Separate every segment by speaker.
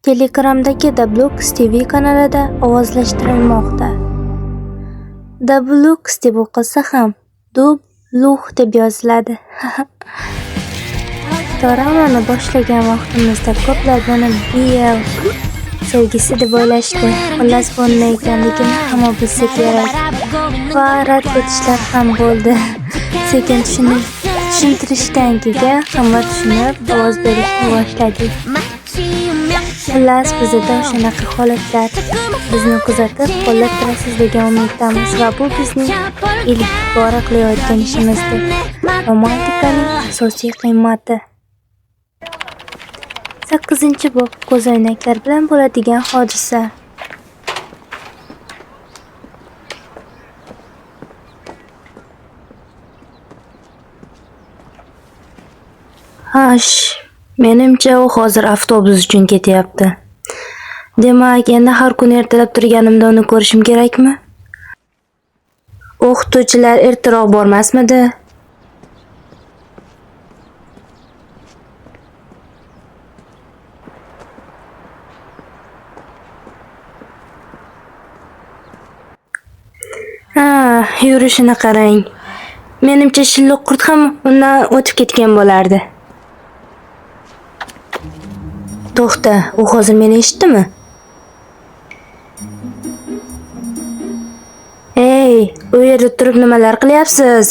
Speaker 1: Telegramdagi Dablux TV kanalida ovozlashtirilmoqda. Dablux deb o'qilsa ham Dublux deb yoziladi. Doramani boshlagan vaqtimizda ko'plar buni BL sevgisi deb o'ylashdi. Xullas, bu nima ekanligini hamma bilsa kerak. Va rad etishlar ham bo'ldi. Sekin tushuntirishdan keyin hamma tushunib ovoz berishni boshladik. Xullas, bizda shunaqa holatlar. Bizni kuzatib, qo'llab turasiz degan umiddamiz va bu bizning ilk bora qilayotgan ishimizdir. Romantikaning asosiy qiymati. 8-bob ko'zoynaklar bilan bo'ladigan hodisa. Hash, menimcha u hozir avtobus uchun ketyapti. Demak, endi har kuni ertalab turganimda uni ko'rishim kerakmi? O'qituvchilar ertaroq bormasmidi? Ha, yurishini qarang. Menimcha shilliq qurt ham undan o'tib ketgan bo'lardi. To'xta, u hozir meni eshitdimi? Ey, u yerda turib nimalar qilyapsiz?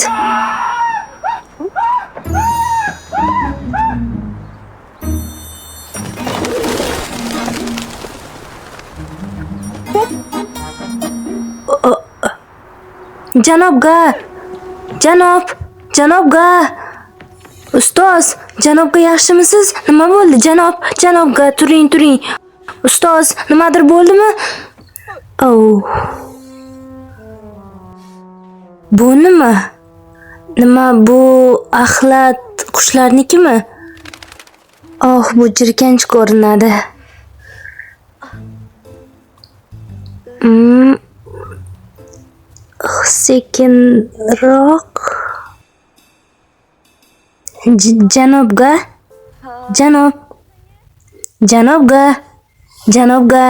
Speaker 1: Janob Ga! Janob! Janob Ga! Ustoz, janob Ga yaxshimisiz? Nima bo'ldi, janob? Janob Ga, turing, turing. Ustoz, nimadir bo'ldimi? Oh. Bu nima? Nima bu axlat qushlarnikimi? Oh, bu jirkanch ko'rinadi. Sekinroq. Janob Ga? Janob. Janob Ga. Janob Ga.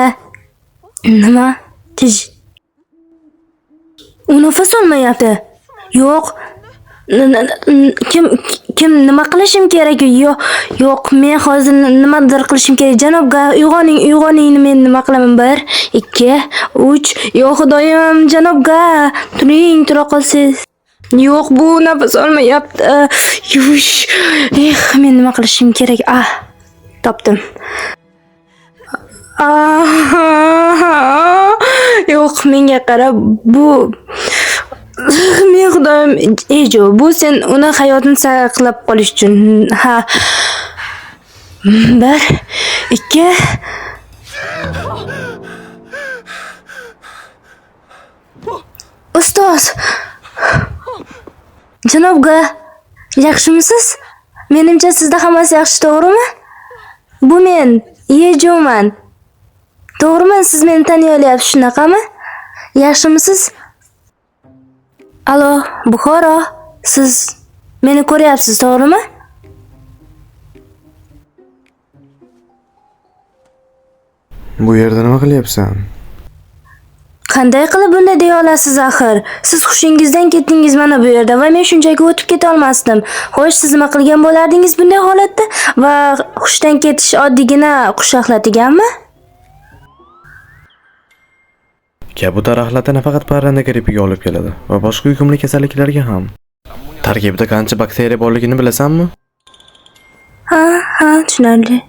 Speaker 1: Nima? Tij. U nafas olmayapti. Yo'q. Kim nima qilishim kerak? Yo'q, yo'q, men hozir nimadir qilishim kerak. Janob Ga, uyg'oning, uyg'oning, men nima qilaman? 1, 2, 3. Yo'q, xudoyim, Janob Ga, turing, tura qolsiz. Yo'q, bu nafas olmayapti. Yush. Eh, men nima qilishim kerak? Ah, topdim. Ah, yo'q, menga qara, bu men xudoyim, Ejo, bu sen uni hayotini saqlab qolish uchun. Ha. 1, 2. Ustoz. Janob Ga, yaxshimisiz? Menimcha sizda hammasi yaxshi, to'g'rimi? Bu men, Ejoman. To'g'rimi? Siz meni taniy olyapsiz, shunaqami? Yaxshimisiz? Alo, Buxoro, siz meni ko'ryapsiz, to'g'rimi?
Speaker 2: Bu yerda nima qilyapsan?
Speaker 1: Qanday qilib bunday deya olasiz axir? Siz hushingizdan ketdingiz mana bu yerda va men shunchaki o'tib keta olmasdim. Xo'sh, siz nima qilgan bo'lardingiz bunday holatda? Va hushdan ketish oddiygina qush axlatiganmi?
Speaker 2: Kabutar axlati nafaqat parranda grippiga olib keladi va boshqa yuqumli kasalliklarga ham. Tarkibida qancha bakteriya borligini bilasanmi?
Speaker 1: Ha, ha, tushunarli.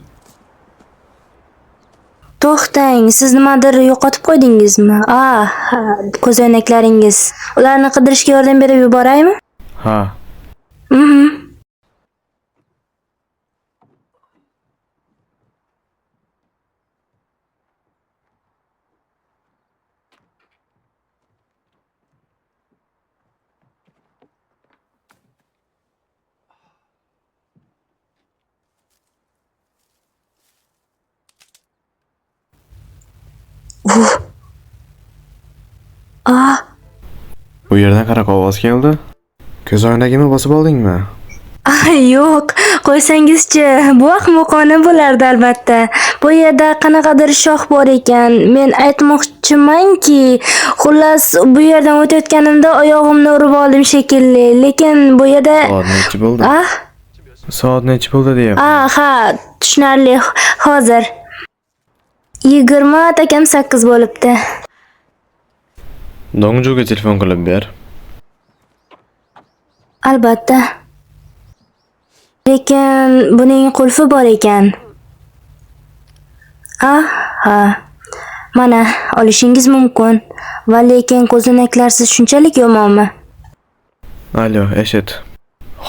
Speaker 1: To'xtang, siz nimadir yo'qotib qo'ydingizmi? Ah, ha, ko'zoynaklaringiz. Ularni qidirishga yordam berib yuboraymi?
Speaker 2: Ha.
Speaker 1: Ah.
Speaker 2: Bu yerdan qanaqa ovoz keldi? Ko'zoynagimni bosib oldingmi?
Speaker 1: Ah, yo'q, Qo'ysangizchi, bu ahmoqona bo'lardi albatta. Bu yerda qanaqadir shox bor ekan. Men aytmoqchimanki, xullas, bu yerdan o'tayotganimda oyog'imni urib oldim shekilli. Lekin bu yerda
Speaker 2: Soat nechi bo'ldi?
Speaker 1: Ah,
Speaker 2: Soat nechi bo'ldi deyapman.
Speaker 1: ah, ha, tushunarli. Hozir 7:40 bo'libdi.
Speaker 2: Dongjuga telefon qilib ber.
Speaker 1: Albatta. Lekin buning qulfi bor ekan. Ah, ha. Mana, olishingiz mumkin. Va lekin ko'zoynaklarsiz shunchalik yomonmi?
Speaker 2: Alo, eshit.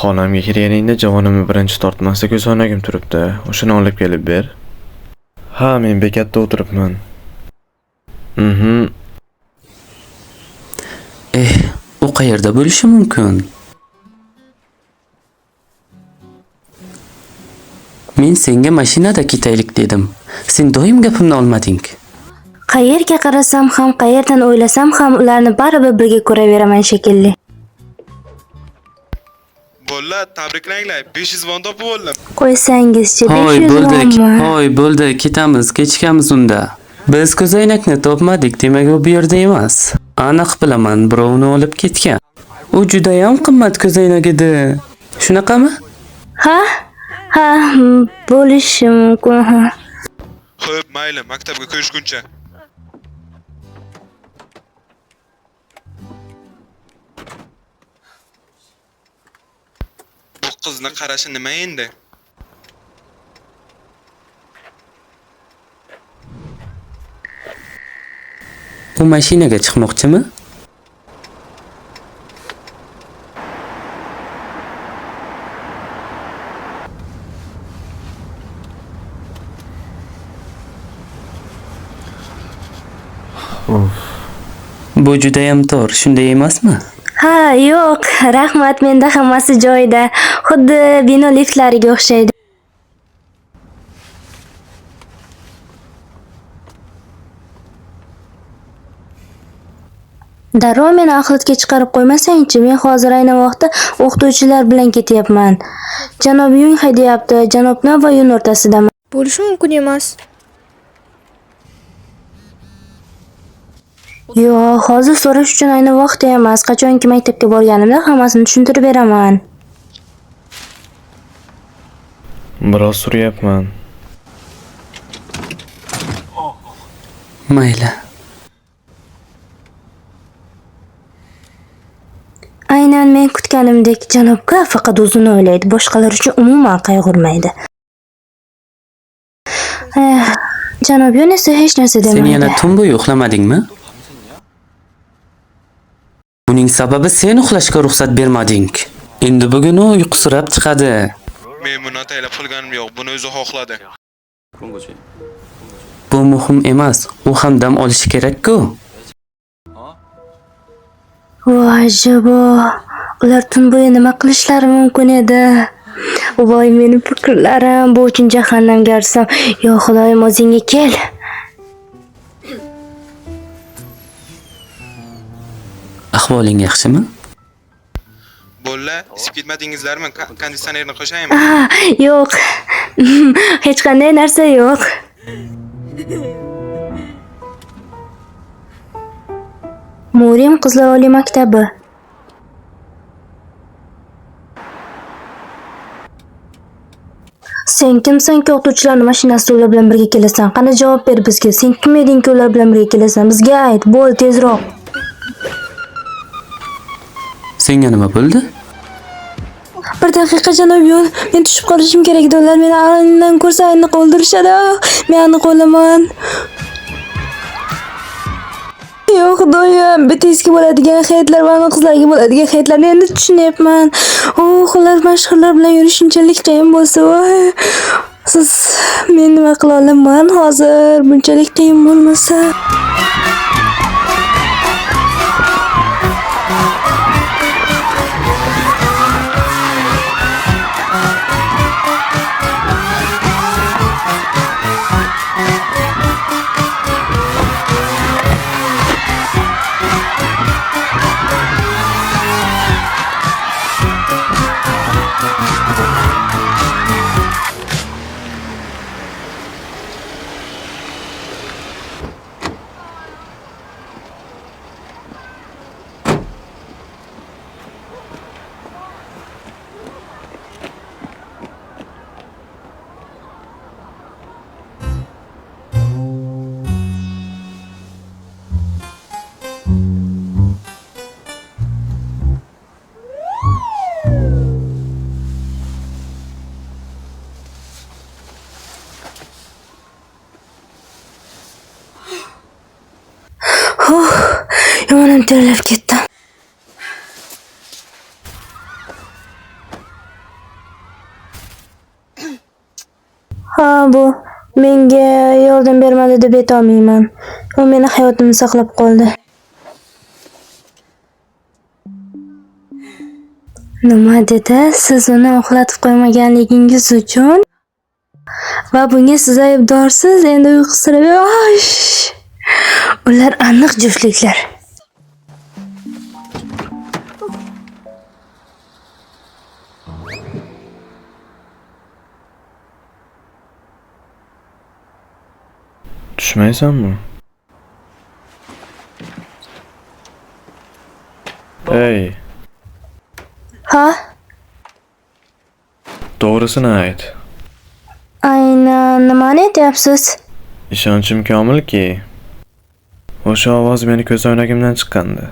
Speaker 2: Xonamga kirganingda javonimni birinchi tortmasda ko'zoynagim turibdi. O'shani olib kelib ber. Ha, men bekatda o'tiribman. Mhm.
Speaker 3: Eh, u qayerda bo'lishi mumkin? Men senga mashinada ketaylik dedim. Sen doim gapimni olmading.
Speaker 1: Qayerga qarasam ham, qayerdan o'ylasam ham ularni baribir birga ko'raveraman shekilli.
Speaker 4: Bolalar, tabriklanglar. 500 won topib oldim.
Speaker 1: Qo'ysangizchi,
Speaker 3: Hoy,
Speaker 1: 500
Speaker 3: bo'ldi.
Speaker 1: wonmi?
Speaker 3: Hoy, bo'ldi, ketamiz, kechikamiz unda. Biz ko'zoynakni topmadik, demak u bu yerda emas. Aniq bilaman, birov uni olib ketgan. U judayam qimmat ko'zoynak edi. Shunaqami?
Speaker 1: Ha? Ha, bo'lishi mumkin. Ha.
Speaker 4: Xo'p, mayli, maktabga ko'rishguncha. Bu qizni qarashi nima endi?
Speaker 3: U mashinaga chiqmoqchimi?
Speaker 2: Uf.
Speaker 3: Bu judayam tor, shunday emasmi?
Speaker 1: Ha, yo'q, rahmat, menda hammasi joyida. Xuddi bino liftlariga o'xshaydi. Darrov meni axlatga chiqarib qo'ymasangchi, men hozir ayni vaqtda o'qituvchilar bilan ketyapman. Janob Yung haydayapti, janob Na va Yun o'rtasidaman.
Speaker 5: Bo'lishi mumkin emas.
Speaker 1: Yo'q, hozir so'rash uchun ayni vaqti emas. Qachonki maktabga borganimda hammasini tushuntirib beraman.
Speaker 2: Biroz suryapman.
Speaker 3: Mayli.
Speaker 1: Aynan men kutganimdek, janobga faqat o'zini o'ylaydi, boshqalar uchun umuman qayg'urmaydi. Eh, janob Yun esa hech narsa
Speaker 3: Sen
Speaker 1: demaydi.
Speaker 3: yana tun bo'yi uxlamadingmi? Buning sababi sen uxlashga ruxsat bermading. Endi bugun u uyqusirab chiqadi.
Speaker 4: Men buni ataylab qilganim yo'q. Buni o'zi xohladi.
Speaker 3: Bu muhim emas. U ham dam olishi kerak-ku.
Speaker 1: Voy jabo, ular tun bo'yi nima qilishlari mumkin edi? Voy meni fikrlarim, bu uchun jahannamga arzsam. Yo Xudoyim, o'zingga kel.
Speaker 3: Ahvoling yaxshimi?
Speaker 4: Bolalar, isib ketmadingizlarmi? Konditsionerni qo'shaymi?
Speaker 1: Ah, yo'q. Hech qanday narsa yo'q. Murim qizlar oliy maktabi. Sen kimsanki o'qituvchilarni mashinasida ular bilan birga kelasan? Qani javob ber bizga. Sen kim edingki ular bilan birga kelasan? Bizga ayt, bo'l tezroq.
Speaker 3: Senga nima bo'ldi?
Speaker 1: Bir daqiqa janob Yun, men tushib qolishim kerak edi. Ular meni aynan ko'rsa aniq o'ldirishadi. Men aniq o'laman. Yo'q, xudoyim, BTSga bo'ladigan xeytlar va aniq qizlarga bo'ladigan xeytlarni endi tushunyapman. Oh, ular mashhurlar bilan yurish shunchalik qiyin bo'lsa, voy. Siz men nima qila olaman hozir? Bunchalik qiyin bo'lmasa. Huh, yomonam terlab ketdim. Ha, bu menga yordam bermadi deb aytolmayman. U meni hayotimni saqlab qoldi. Nima dedi? Siz uni uxlatib qo'ymaganligingiz uchun va bunga siz aybdorsiz. Endi uyqusirab, osh! Ular aniq juftliklar.
Speaker 2: Tushmaysanmi? Ey,
Speaker 1: Ha?
Speaker 2: to'g'risini ayt.
Speaker 1: Aynan nimani aytyapsiz?
Speaker 2: Ishonchim komilki, o'sha ovoz meni ko'zoynagimdan chiqqandi.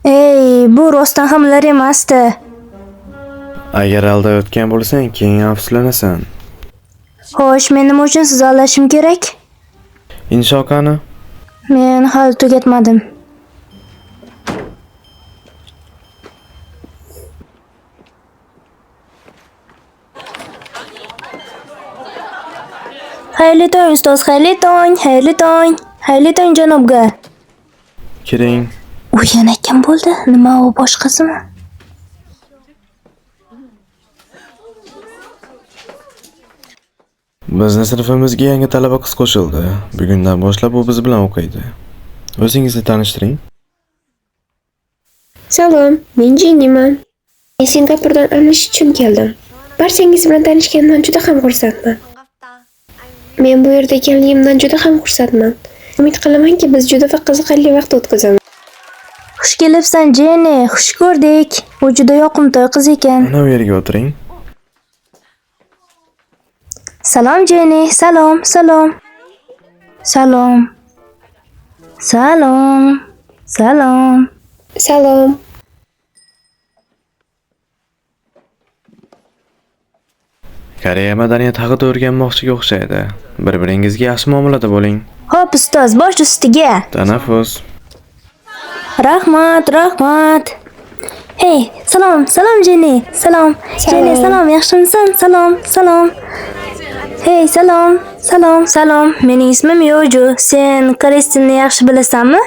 Speaker 1: Ey, bu rostdan ham ular emasdi.
Speaker 2: Agar aldayotgan bo'lsang, keyin afsuslanasan.
Speaker 1: Xo'sh, men nima uchun sizni aldashim kerak?
Speaker 2: Insho qani?
Speaker 1: Men hali tugatmadim. Xayrli tong, ustoz, xayrli tong, xayrli tong. Xayrli tong, janobga.
Speaker 2: Kiring.
Speaker 1: U yana kim bo'ldi? Nima u boshqasimi?
Speaker 2: Bizni sinfimizga yangi talaba qiz qo'shildi. Bugundan boshlab u biz bilan o'qiydi. O'zingizni tanishtiring.
Speaker 5: Salom, men Jenniman. Men Singapurdan almashish uchun keldim. Barchangiz bilan tanishganimdan juda ham xursandman. Men bu yerda ekanligimdan juda ham xursandman. Umid qilamanki, biz juda va qiziqarli vaqt o'tkazamiz.
Speaker 1: Xush kelibsan, Jenni. Xush ko'rdik. U juda yoqimtoy qiz ekan.
Speaker 2: Mana bu yerga o'tiring.
Speaker 1: Salom, Jenni. Salom, salom. Salom. Salom. Salom.
Speaker 5: Salom.
Speaker 2: Koreya madaniyati haqida o'rganmoqchiga o'xshaydi. Bir-biringizga yaxshi muomalada bo'ling.
Speaker 1: Xo'p, ustoz, bosh ustiga.
Speaker 2: Tanaffus.
Speaker 1: Rahmat, rahmat. Hey, salom, salom Jenni. Salom. Jenni, salom, yaxshimisan? Salom, salom. Hey, salom, salom, salom. Mening ismim Yoju. Sen koreys tilini yaxshi bilasanmi?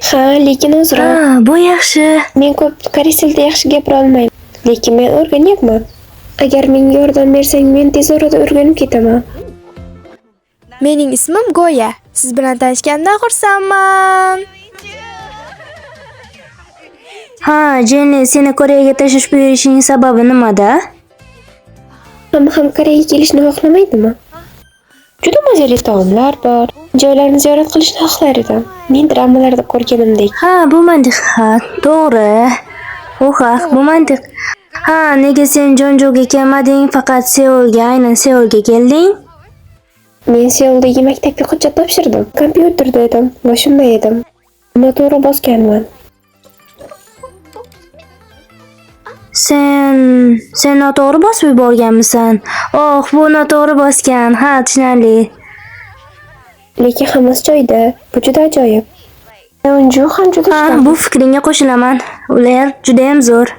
Speaker 5: Ha, lekin ozroq.
Speaker 1: Ha, bu yaxshi.
Speaker 5: Men ko'p koreys tilida yaxshi gapira olmayman, lekin men o'rganyapman. Agar menga yordam bersang, men tez orada o'rganib ketaman.
Speaker 6: Mening ismim Goya. Siz bilan tanishganimdan xursandman.
Speaker 1: Ha, Jenni, seni Koreyaga tashrif buyurishing sababi nimada?
Speaker 5: Hamma ham Koreyaga kelishni xohlamaydimi? Juda mazali taomlar bor. Joylarni ziyorat qilishni xohlar edim. Men dramalarda ko'rganimdek.
Speaker 1: Ha, bu mantiq. Ha, to'g'ri. U haq, bu mantiq. Ha, nega sen Jonjuga kelmading, faqat Seulga, aynan Seulga kelding?
Speaker 5: Men Seuldagi maktabga hujjat topshirdim. Kompyuterda edim va shunday edim. Noto'g'ri bosganman.
Speaker 1: Sen noto'g'ri bosib yuborganmisan? Oh, bu noto'g'ri bosgan. Ha, tushunarli.
Speaker 5: Lekin hammasi joyida. Bu juda ajoyib. Jeonju ham juda
Speaker 1: Ha,
Speaker 5: chiroyli.
Speaker 1: bu fikringga qo'shilaman. Ular juda ham zo'r.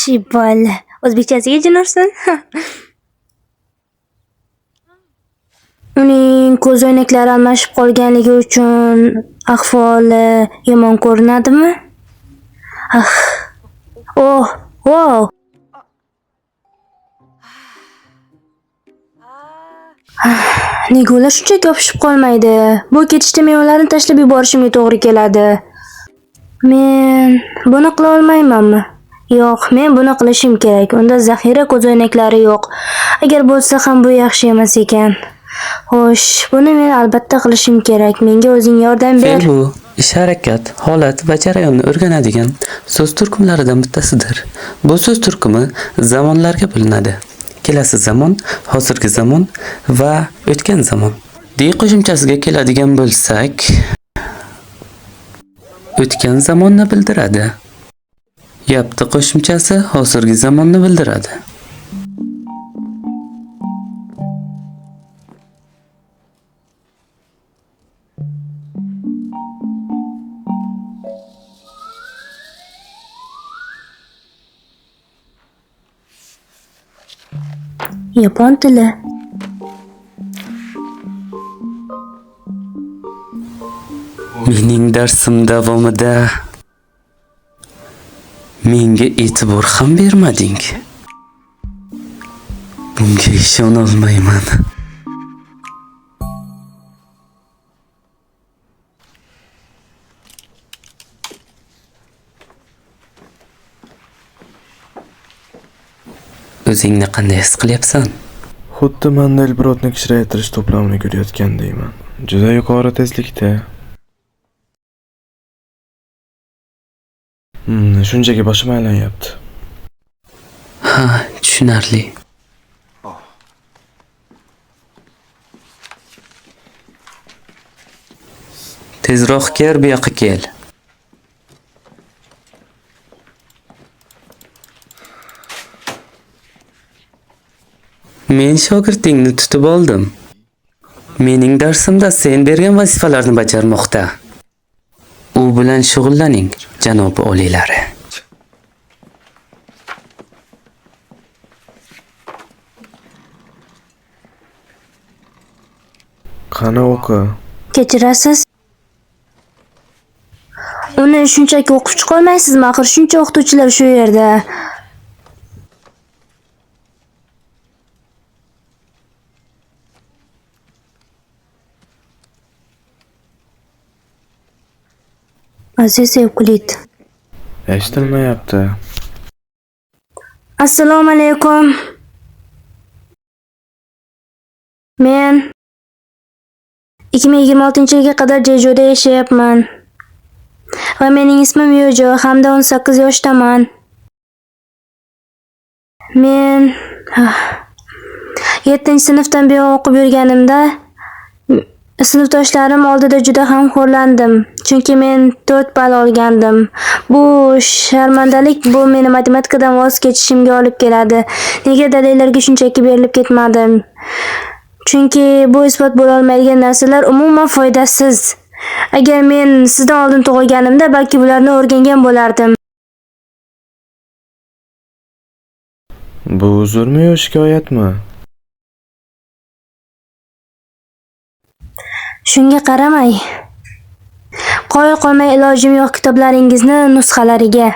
Speaker 1: Shibal. O'zbekchasiga jin ursin. Uning ko'zoynaklari almashib qolganligi uchun ahvoli yomon ko'rinadimi? Ah. Oh, wow. Ah, nega ular shunchaki yopishib qolmaydi? Bu ketishda men ularni tashlab yuborishimga to'g'ri keladi. Men buni qila olmaymanmi? Yo'q, men buni qilishim kerak. Unda zaxira ko'zoynaklari yo'q. Agar bo'lsa ham bu yaxshi emas ekan. Xo'sh, buni men albatta qilishim kerak. Menga o'zing yordam ber.
Speaker 3: Fe'l bu ish-harakat, holat va jarayonni o'rganadigan so'z turkumlaridan bittasidir. Bu so'z turkumi zamonlarga bo'linadi. Kelasi zamon, hozirgi zamon va o'tgan zamon. D qo'shimchasiga keladigan bo'lsak, o'tgan zamonni bildiradi. Yapti qo'shimchasi hozirgi zamonni bildiradi.
Speaker 1: Yapon tili.
Speaker 3: Mening darsim davomida menga e'tibor ham bermading. Bunga ishonolmayman. O'zingni qanday his qilyapsan?
Speaker 2: Xuddi Mandelbrotni kichraytirish to'plamini ko'rayotgandayman. Juda yuqori tezlikda. Shunchaki boshim aylanyapti.
Speaker 3: Ha, tushunarli. Tezroq kel, bu yoqqa kel. Men shogirdingni tutib oldim. Mening darsimda sen bergan vazifalarni bajarmoqda. U bilan shug'ullaning, janob oliylari.
Speaker 2: Qani o'qi.
Speaker 1: Kechirasiz. Uni shunchaki o'qib chiqolmaysizmi? Axir shuncha o'qituvchilar shu yerda. Aziz Evklid.
Speaker 2: Eshitilmayapti.
Speaker 1: Assalomu alaykum. Men 2026-yilga qadar Jejuda yashayapman. Va mening ismim Yojo hamda 18 yoshdaman. Men 7-sinfdan buyon o'qib yurganimda sinfdoshlarim oldida juda ham xo'rlandim, chunki men 4 ball olgandim. Bu sharmandalik bu meni matematikadan voz kechishimga olib keladi. Nega dalillarga shunchaki berilib ketmadim? Chunki bu isbot bo'la olmaydigan narsalar umuman foydasiz. Agar men sizdan oldin tug'ilganimda, balki bularni o'rgangan bo'lardim.
Speaker 2: Bu uzrmi yo shikoyatmi?
Speaker 1: Shunga qaramay, qoyil qolmay ilojim yo'q kitoblaringizni nusxalariga.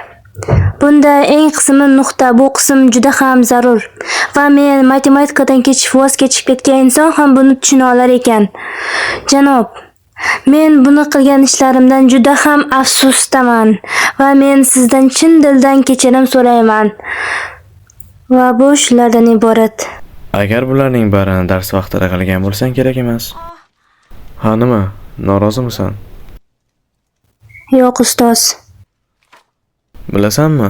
Speaker 1: Bunda eng qismi nuqta, bu qism juda ham zarur. Va men matematikadan voz kechib ketgan inson ham buni tushuna olar ekan. Janob, men buni qilgan ishlarimdan juda ham afsusdaman va men sizdan chin dildan kechirim so'rayman. Va bu shulardan iborat.
Speaker 2: Agar bularning barini dars vaqtida qilgan bo'lsang kerak emas. Ha nima? Norozimisan?
Speaker 1: Yo'q, ustoz.
Speaker 2: Bilasanmi?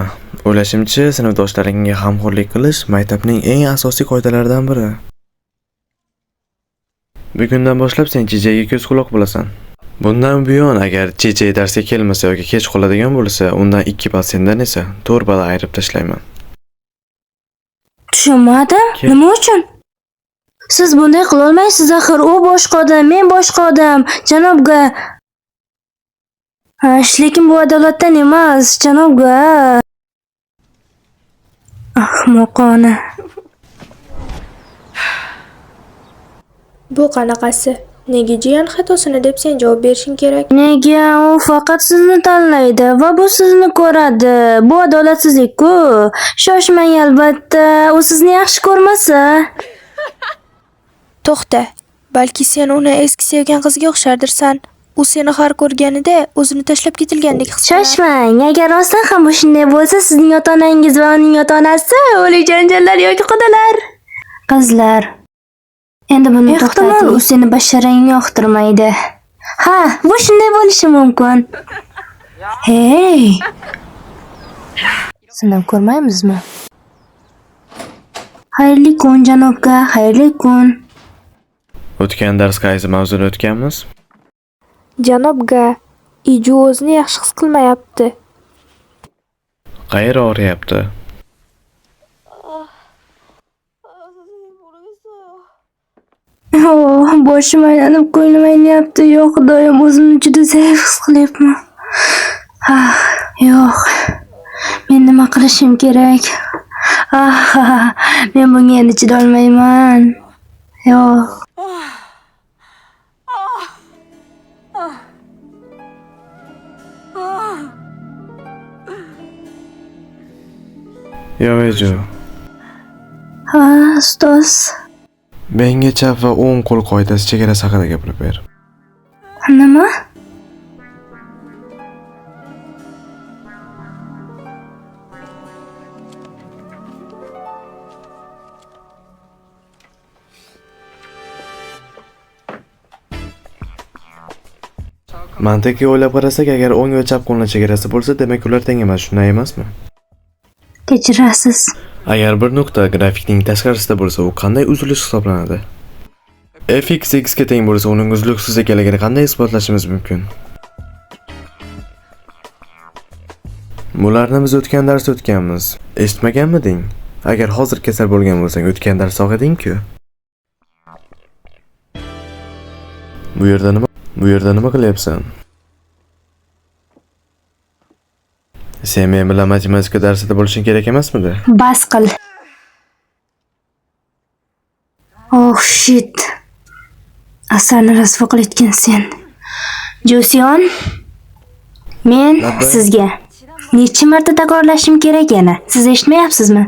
Speaker 2: O'ylashimcha, sinfdoshlaringga g'amxo'rlik qilish maktabning eng asosiy qoidalaridan biri. Bugundan boshlab sen Chechayga ko'z quloq bo'lasan. Bundan buyon agar Chechay darsga kelmasa yoki kech qoladigan bo'lsa, undan 2 ball, sendan esa 4 ball ayirib tashlayman.
Speaker 1: Tushunmadim. Nima uchun? Siz bunday qila olmaysiz axir. U boshqa odam, men boshqa odam. Janobga. Lekin bu adolatdan emas, janobga. Ahmoqona.
Speaker 6: Bu qanaqasi? Nega jiyan xatosini deb sen javob berishing kerak?
Speaker 1: Nega u faqat sizni tanlaydi va bu sizni ko'radi? Bu adolatsizlik-ku. Shoshmang albatta, u sizni yaxshi ko'rmasa.
Speaker 6: To'xta, balki sen uni eski sevgan qizga o'xshardirsan. U seni har ko'rganida o'zini tashlab ketilgandek his qilar.
Speaker 1: Shoshmang, agar rostdan ham bu shunday bo'lsa, sizning ota-onangiz va uning ota-onasi o'lik janjallar yoki qudalar. Qizlar, endi buni to'xtating. U seni basharangni yoqtirmaydi. Ha, bu shunday bo'lishi mumkin. Hey! Sinab ko'rmaymizmi? Xayrli kun, janobga, xayrli kun.
Speaker 2: O'tgan dars qaysi mavzuni o'tganmiz?
Speaker 6: Janobga, Iju o'zini yaxshi his qilmayapti.
Speaker 2: Qayeri og'riyapti?
Speaker 1: Oh, boshim aylanib, ko'nglim ayniyapti. Yo'q, Xudoyim, o'zimni juda zaif his qilyapman. Ah, yo'q. Men nima qilishim kerak? Ah, Men bunga endi chidolmayman. Yo'q.
Speaker 2: Yo'q,
Speaker 1: Ha, ustoz.
Speaker 2: Menga chap va o'ng qo'l qoidasi chegarasi haqida gapirib ber.
Speaker 1: Nima?
Speaker 2: Mantiqiy o'ylab qarasak, agar o'ng va chap qo'lni chegarasi bo'lsa, demak ular teng emas, shunday emasmi?
Speaker 1: Kechirasiz.
Speaker 2: Agar bir nuqta grafikning tashqarisida bo'lsa, u qanday uzilish hisoblanadi? Fx x ga teng bo'lsa, uning uzluksiz ekanligini qanday isbotlashimiz mumkin? Bularni biz o'tgan darsda o'tganmiz. Eshitmaganmiding? Agar hozir kasal bo'lgan bo'lsang, o'tgan dars sog' eding-ku. Bu yerda nima qilyapsan? Sen men bilan matematika darsida bo'lishing kerak emasmidi?
Speaker 1: Bas qil. Oh shit. Asarni rasvo qilayotgan sen. Josion, men
Speaker 2: Labbay.
Speaker 1: sizga necha marta takrorlashim kerak yana? Siz eshitmayapsizmi?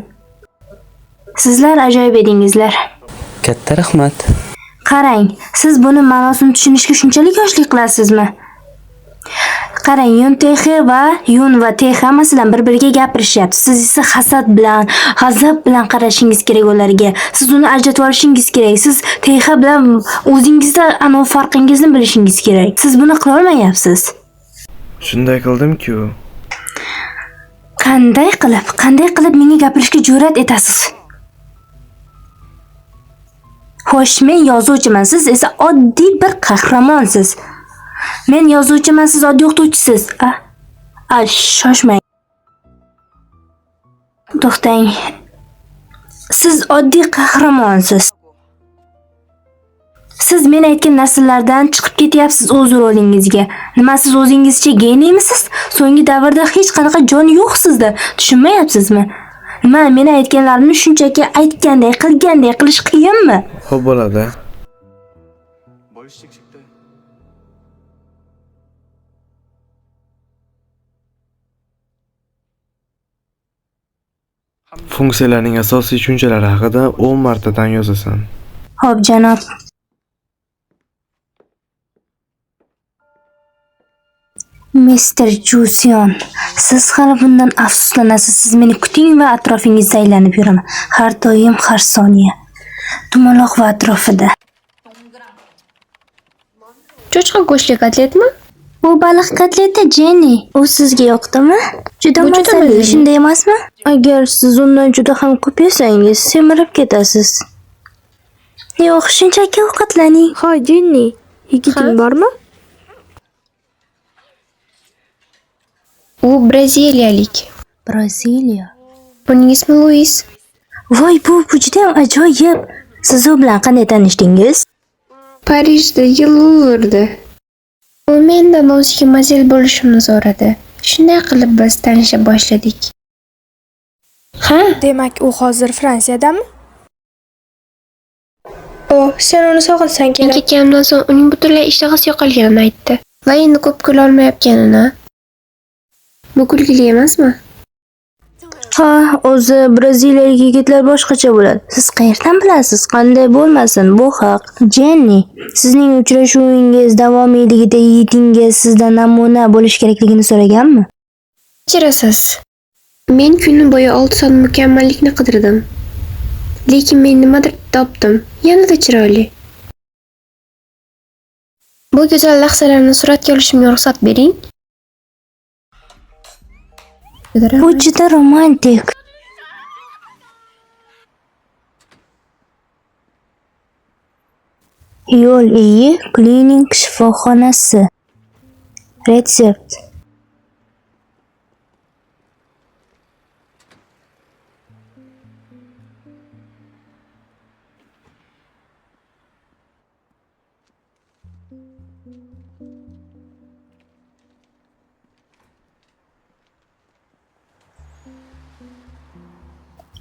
Speaker 1: Sizlar ajoyib edingizlar.
Speaker 3: Katta rahmat.
Speaker 1: Qarang, siz buni ma'nosini tushunishga shunchalik yoshlik qilasizmi? Qarang, Yun Texe va Yun va Texe masalan bir-biriga gapirishyapti. Siz esa hasad bilan, g'azab bilan qarashingiz kerak ularga. Siz uni ajratib olishingiz kerak. Siz Texe bilan o'zingizda anavi farqingizni bilishingiz kerak. Siz buni qila olmayapsiz.
Speaker 2: Shunday qildim-ku.
Speaker 1: Qanday qilib, qanday qilib menga gapirishga jur'at etasiz? Xo'sh, men yozuvchiman, siz esa oddiy bir qahramonsiz. Men yozuvchiman, siz oddiy o'qituvchisiz. A, shoshmang. To'xtang. Siz oddiy qahramonsiz. Siz men aytgan narsalardan chiqib ketyapsiz o'z rolingizga. Nima, siz o'zingizcha geniymisiz? So'nggi davrda hech qanaqa jon yo'q sizda. Tushunmayapsizmi? Nima, men aytganlarimni shunchaki aytganday, qilganday qilish qiyinmi?
Speaker 2: Xo'p bo'ladi. Funksiyalarning asosiy tushunchalari haqida 10 martadan yozasan.
Speaker 1: Xo'p, janob. Mister Jusion, siz hali bundan afsuslanasiz. Siz meni kuting va atrofingizda aylanib yuraman. Har doim, har soniya. Dumaloq va atrofida.
Speaker 5: Cho'chqa go'shtli kotletmi?
Speaker 1: Bu baliq kotleti, Jenny. U sizga yoqdimi? Juda
Speaker 5: Bu juda
Speaker 1: mazali,
Speaker 5: mazali.
Speaker 1: shunday emasmi? Agar siz undan juda ham ko'p yesangiz, semirib ketasiz. Yo'q, shunchaki ovqatlaning.
Speaker 6: Ha, Jenny, yigiting
Speaker 5: Ha?
Speaker 6: bormi?
Speaker 5: U braziliyalik.
Speaker 1: Braziliya.
Speaker 5: Buning ismi Luis.
Speaker 1: Voy, bu juda ham ajoyib. Siz u bilan qanday tanishdingiz?
Speaker 5: Parijda Luvrda. U mendan o'ziga model bo'lishimni so'radi. Shunday qilib biz tanisha boshladik. Ha?
Speaker 6: Demak, u hozir Fransiyadami? O, sen uni sog'insang
Speaker 5: Men
Speaker 6: kerak.
Speaker 5: ketganimdan so'ng uning butunlay ishtahasi yo'qolganini aytdi va endi ko'p kula olmayotganini. Bu kulgili emasmi?
Speaker 1: Ha, o'zi braziliyalik yigitlar boshqacha bo'ladi. Siz qayerdan bilasiz? Qanday bo'lmasin, bu haq. Jenny, sizning uchrashuvingiz davomiyligida yigitingiz sizdan namuna bo'lish kerakligini so'raganmi?
Speaker 5: Kechirasiz. Men kuni bo'yi 6 soat mukammallikni qidirdim. Lekin men nimadir topdim, yanada chiroyli. Bu go'zal lahzalarni suratga olishimga ruxsat bering.
Speaker 1: Bu juda romantik. Yo'l iyi klinik shifoxonasi. Retsept.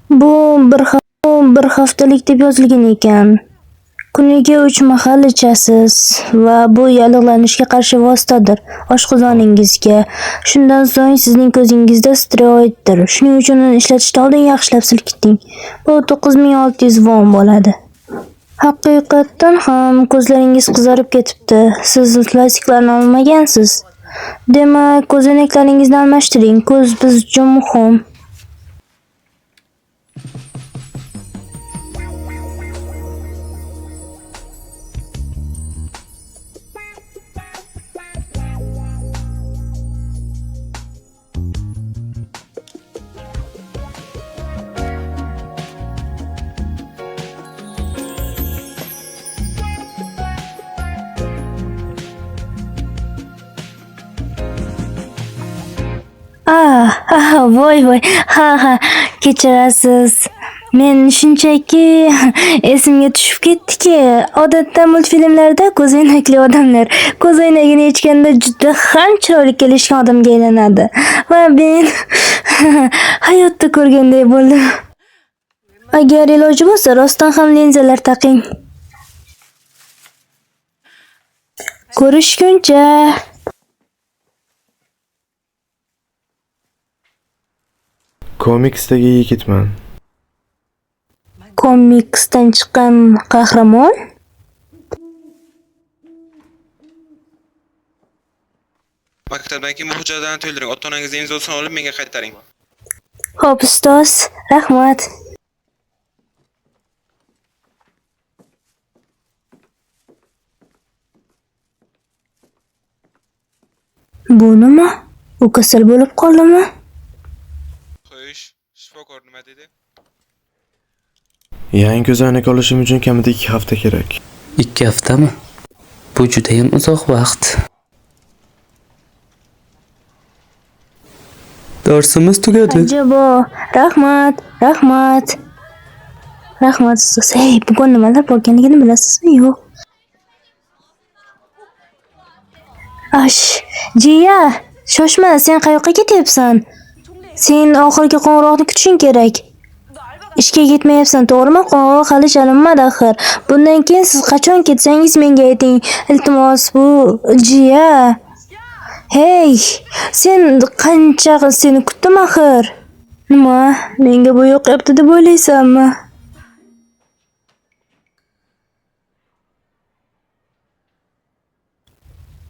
Speaker 1: Bu bir bir haftalik deb yozilgan ekan. Kuniga 3 mahal ichasiz va bu yallig'lanishga qarshi vositadir oshqozoningizga. Shundan so'ng sizning ko'zingizda steroiddir. Shuning uchun uni ishlatishdan oldin yaxshilab silkiting. Bu 9600 won bo'ladi. Haqiqatdan ham ko'zlaringiz qizarib ketibdi. Siz lastiklarni olmagansiz. Demak, ko'zoynaklaringizni almashtiring. Ko'z biz uchun muhim. Ah, voy voy. Ha ha, kechirasiz. Men shunchaki esimga tushib ketdiki, odatda multfilmlarda ko'zoynakli odamlar ko'zoynagini yechganda juda ham chiroyli kelishgan odamga aylanadi. Va men hayotda ko'rganday bo'ldim. Agar iloji bo'lsa, rostdan ham linzalar taqing. Ko'rishguncha.
Speaker 2: Komiksdagi yigitman.
Speaker 1: Komiksdan chiqqan qahramon?
Speaker 4: Maktabdan keyin bu hujjatlarni to'ldiring. Ota-onangizni imzosini olib menga qaytaring.
Speaker 1: Xo'p, ustoz, rahmat. Bu nima? U kasal bo'lib qoldimi?
Speaker 4: Xo'sh, shifokor nima dedi?
Speaker 2: Yangi ko'zoynak olishim uchun kamida 2 hafta kerak.
Speaker 3: 2 haftami? Bu judayam uzoq vaqt. Darsimiz tugadi.
Speaker 1: Ajabo, rahmat, rahmat. Rahmat ustoz. Hey, bugun nimalar bo'lganligini bilasizmi? Yo'q. Ash, Jiya, shoshma, sen qayoqqa ketyapsan? Sen oxirgi qo'ng'iroqni kutishing kerak. Ishga ketmayapsan, to'g'rimi? Qo'ng'iroq hali chalinmadi axir. Bundan keyin siz qachon ketsangiz menga ayting. Iltimos, bu Jiya. Hey, sen qancha seni kutdim axir. Nima? Menga bu yoqyapti deb o'ylaysanmi?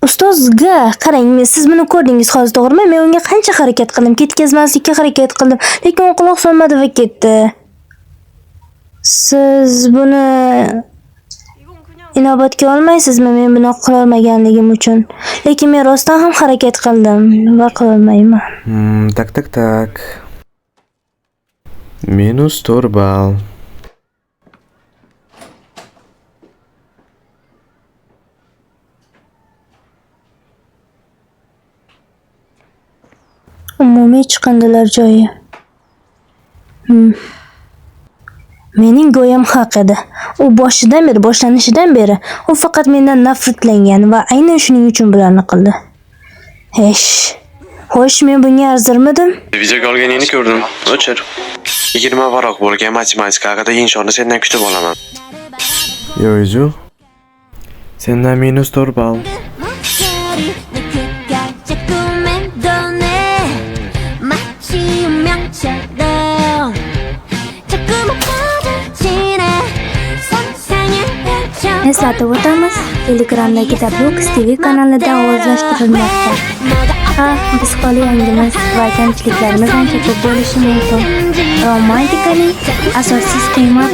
Speaker 1: Ustozga qarang, men siz buni ko'rdingiz hozir, to'g'rimi? Men unga qancha harakat qildim, ketkazmaslikka harakat qildim, lekin u quloq solmadi va ketdi. Siz buni inobatga olmaysizmi? Men buni qila olmaganligim uchun. Lekin men rostdan ham harakat qildim va qila olmayman.
Speaker 2: Tak tak tak. Minus 4 ball.
Speaker 1: Umumiy chiqindilar joyi. Mening go'yam haq edi. U boshidan beri, boshlanishidan beri u faqat mendan nafratlangan va aynan shuning uchun bularni qildi. Hesh. Xo'sh, men bunga arzirmidim?
Speaker 2: Videoga olganingni ko'rdim. O'chir. 20 varoq bo'lgan matematika haqida inshoni sendan kutib olaman. Yo'ju. Sendan minus 4 ball.
Speaker 1: Eslatib o'tamiz, Telegramdagi Tablux TV kanalida ovozlashtirilmoqda. Ha, biz holi yangimiz va kamchiliklarimiz ancha ko'p bo'lishi mumkin. Romantikaning asossiz qiymat